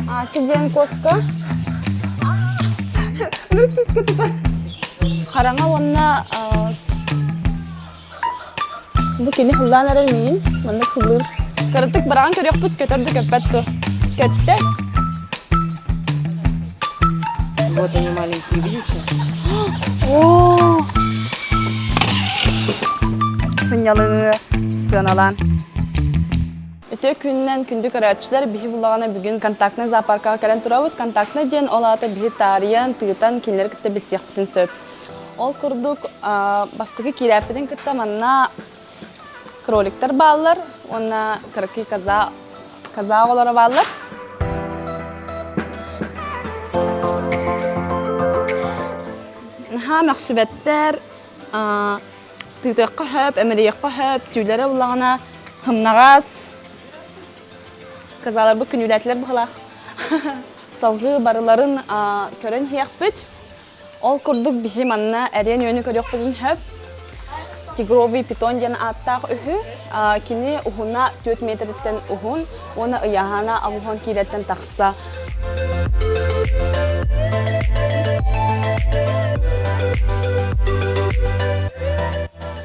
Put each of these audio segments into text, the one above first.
Ася диэн куоска. Нұрписке тутар. Хараҥа уонна бу кини хыллаан эрэр миин маннык хыллыыр. Кыратык бараҕан көрүөхпүт көтөр да көппөт дуо. Көттө. Вот они маленькие, видите? О! Сынньалыҥы сыаналаан. Үтүө күнүнэн күндү көрөөччүлэр, биһи буллаҕына бүгүн контактнай зоопаркаҕа кэлэн турабыт. Контактнай диэн ол аата биһи таарыйан, тыытан кинилэри кытта билсиэхпитин сөп. Ол курдук бастакы киирээппитин кытта манна кроликтар бааллар уонна кыракый коза, коза оҕолоро бааллар. Наһаа мөхсүбэттэр, тыытыахха сөп, эмэрийиэххэ сөп, түүлэрэ буллаҕына һымнаҕас. Козаларбыт күнүүлээтилэр быһылаах. Салгыы барыларын көрөн иһиэхпит. Ол курдук биһи манна эриэн үөнү көрүөхпүтүн сөп. Тигровый питон диэн ааттаах үһү. Кини уһуна 4 метриттэн уһун уонна ыйааһына 80 киилэттэн тахса.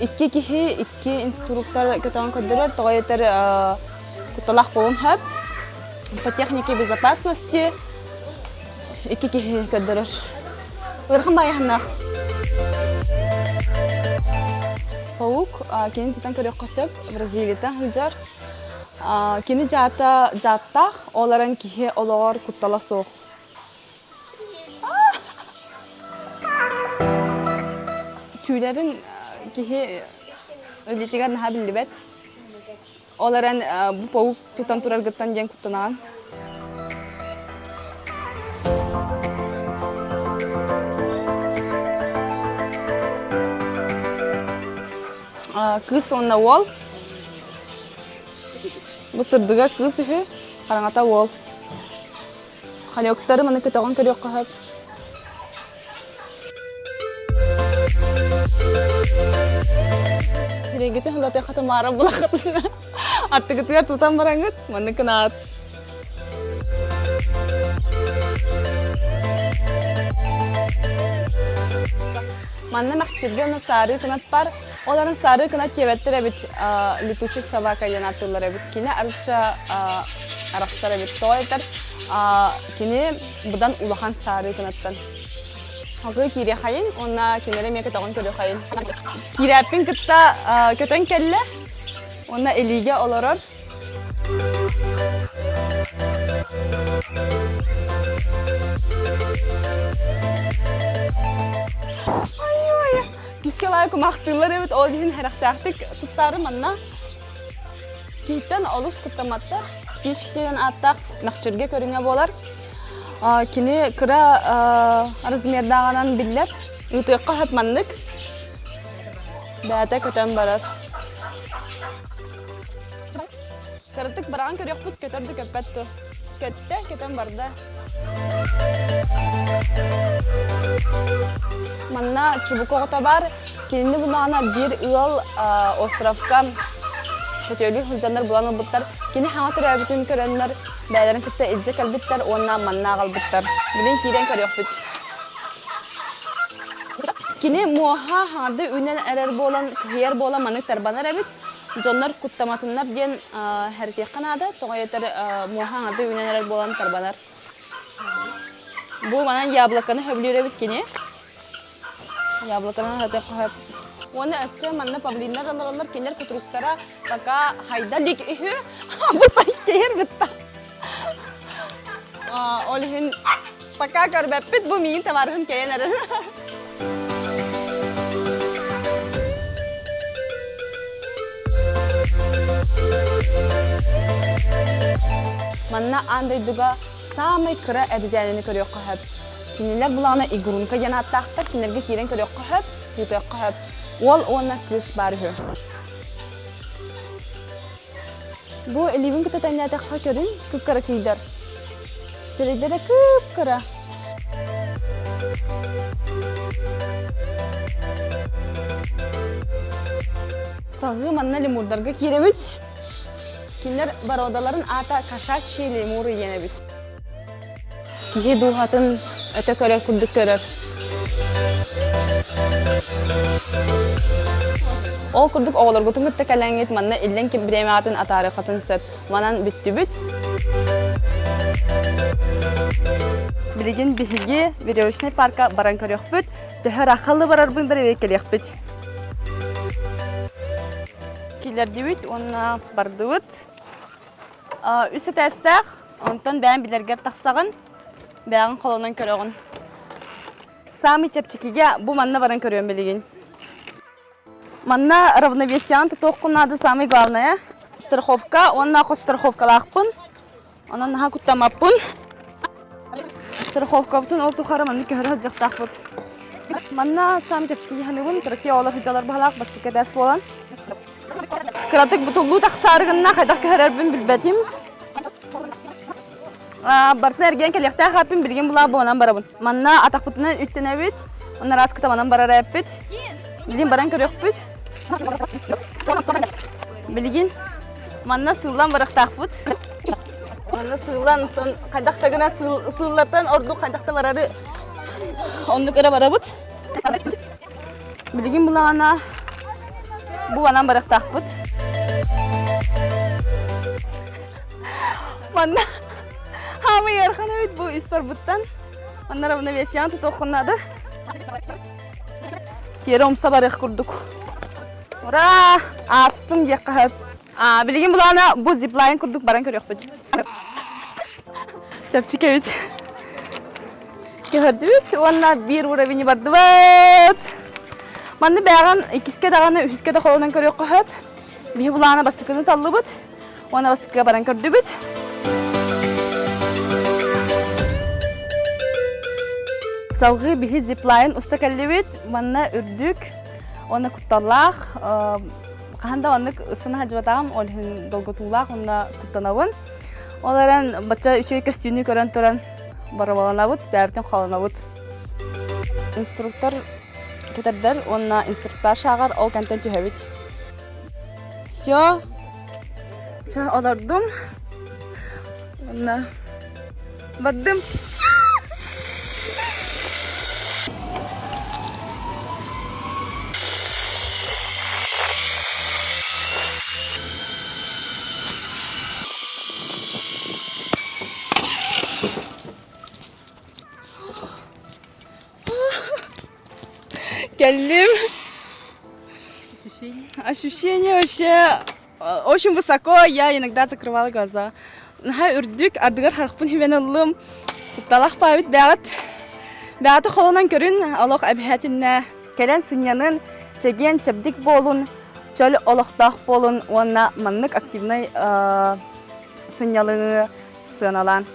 Икки киһи, икки инструктор көтөҕөн көрдөрөр, тоҕо этэр кутталаах буолуон сөп. По технике безопасности икки киһи көрдөрөр. Ыарахан баайаһыннаах. Паук кини тутан көрүөххэ сөп, Бразилията сылдьар. Кини дьаата дьааттаах, ол эрэн киһи олоҕор куттала суох. Түүлэрин киһи илиитигэр наһаа биллибэт. Ол эрэн бу паук тутан тураргыттан диэн куттанаҕын. Кыыс уонна уол. Бу сырдыга кыыс үһү, хараҥата уол. Хорёктары маны көтөҕөн көрүөххэ сөп. Сирэйгитин хылатыахха тумаара булаххытына аттыгытыгар тутан бараҥҥыт маннык гынаат. Манна мэхчиргэ уонна саарыы кынат бар. Ол арын саарыы кынат диэбэттэр эбит летучий собака диэн ааттыыллар эбит. Кини арычча арахсар эбит. Тоҕо этэр кини быдан улахан саарыы кынаттан. Салгыы киириэхэйин уонна кинилэри эмиэ көтөҕөн көрүөхэйин. Киирээппин кытта көтөн кэллэ уонна илиигэ олорор. Күүскэ лайы кумахтыыллар эбит, ол иһин сэрэхтээхтик туттаары манна киһиттэн олус куттамматтар. Сич диэн ааттаах мэхчиргэ көрүҥэ буолар. Кини кыра размердааҕынан биллэр. Ыытыахха сөп маннык. Бэйэтэ көтөн барар. Кыратык быраҕан көрүөхпүт, көтөр да көппөт дуо. Көттө, көтөн барда. Манна чубуку оҕото бар. Кинини булаҕына биир ыал островка сөтүөлүү сылдьаннар булан ылбыттар. Кини хаҥа төрөөбүтүн көрөннөр бэйэлэрин кытта илдьэ кэлбиттэр уонна манна аҕалбыттар. Билин киирэн көрүөхпүт. Кини муоһа хаҥарды үүнэн эрэр буолан, кыһыйар буолан маннык тарбанар эбит. Дьоннор куттаматыннар диэн хэритиэххэ наада. Тоҕо этэр муоһа аҥарды үүнэн эрэр буолан тарбанар. Бу манан яблоконы сөбүлүүр эбит кини. Яблоконы аһатыахха сөп. Уонна өссө манна павлиннар олороллор, кинилэр кутуруктара пока хайда илик үһү. Бытай кэһэр бытта. Ол иһин пока көрбөппүт, бу миигин табаарыһым кэйэн эрэр. Манна аан дойдуга саамай кыра эбизээнэни көрүөххэ сөп. Кинилэр булаҕына игрунка диэн ааттаахтар, кинилэргэ киирэн көрүөххэ сөп, тыытыахха сөп. Уол уонна кыыс баар үһү. Бу илиибин кытта тэҥнээтэххэ көрүн, кып-кыра кыйдар. Сирэйдэрэ кып-кыра. Салгыы манна лемурдарга киирэбит. Кинилэр боруодаларын аата кошачьи лемуры диэн эбит. Киһи дууһатын өтө көрөр курдук көрөр. Ол курдук оҕолоргутун кытта кэлэҥҥит манна иллэҥ бириэмэҕитин атаарыаххытын сөп. Манан бүттүбүт. Билигин биһиги веревочный парка баран көрүөхпүт. Төһө ырааххалыы барарбын бэрэбиэркэлиэхпит. Киллэрдибит уонна бардыбыт. Үс этээстээх, онтон бэйэҥ билэргэр тахсаҕын, бэйэҕин холонон көрөҕүн. Саамай чэпчэкигэ бу манна баран көрүөм билигин. Манна равновесиеҕын тутуоххун наада самое главное. Страховка уонна хос страховкалаахпын. Онон наһаа куттаммаппын. Страховкабытын ол тухары маннык көһөрө сылдьыахтаахпыт. Манна саамай чэпчэки саныыбын, кыракый оҕолор сылдьаллар баһылаах бастакы этээс буолан. Кыратык бутуллуу тахсаары гынна, хайдах көһөрөрбүн билбэтим. Барытын эргийэн кэлиэхтээх ааппын билигин булаа буонан барабын. Манна атахпытынан үттэнэбит, онно араас кытаманан барар эппит. Билигин баран көрүөхпүт. Билигин манна сыыллан барыахтаахпыт. Манна сыыллан, хайдах да гына сыыллартан ордук хайдах да барары оннук эрэ барабыт. Билигин булаҕына бу анан барыахтаахпыт. Манна хаамый ыарахан эбит бу ис барбыттан. Манна равновесияны тутуоххун наада. Тиэрэ умса барыах курдук. Ура! Аастым диэххэ сөп. Билигин булаана бу зиплайн курдук баран көрүөхпүт. Чэпчэки эбит. Көһөрдүбүт уонна биир уровень бардыбыт. Манна бэҕэн иккискэ даҕаны, үһүскэ да холонон көрүөххэ сөп. Биһи булаана бастакыны таллыбыт уонна бастакыга баран көрдүбүт. Салгыы биһи зиплайн уста кэллибит. Манна үрдүк уонна кутталлаах. Хаһан да оннук ыстана сылдьыбатаҕым, ол иһин долгутуулаах уонна куттанабын. Ол эрэн бачча үчүгэй көстүүнү көрөн туран бороболонобут, бэйэбитин холонобут. Инструктор кэтэрдэр уонна инструктаж ааҕар, ол кэнтэн түһэбит. Все. Чэ, олордум. Уонна бардым. Кэллим. Ощущение вообще очень высоко, я иногда закрывала глаза. Наһаа үрдүк, ардыгар харахпын хибэн ыллым. Кутталах баабит бэҕэт. Бэҕэти холонон көрүн, олох эбэһээтиннэ кэлэн сынньанын, чэгиэн чэбдик буолун, чөл олохтоох буолун уонна маннык активнай сынньалыҥы сыаналаан.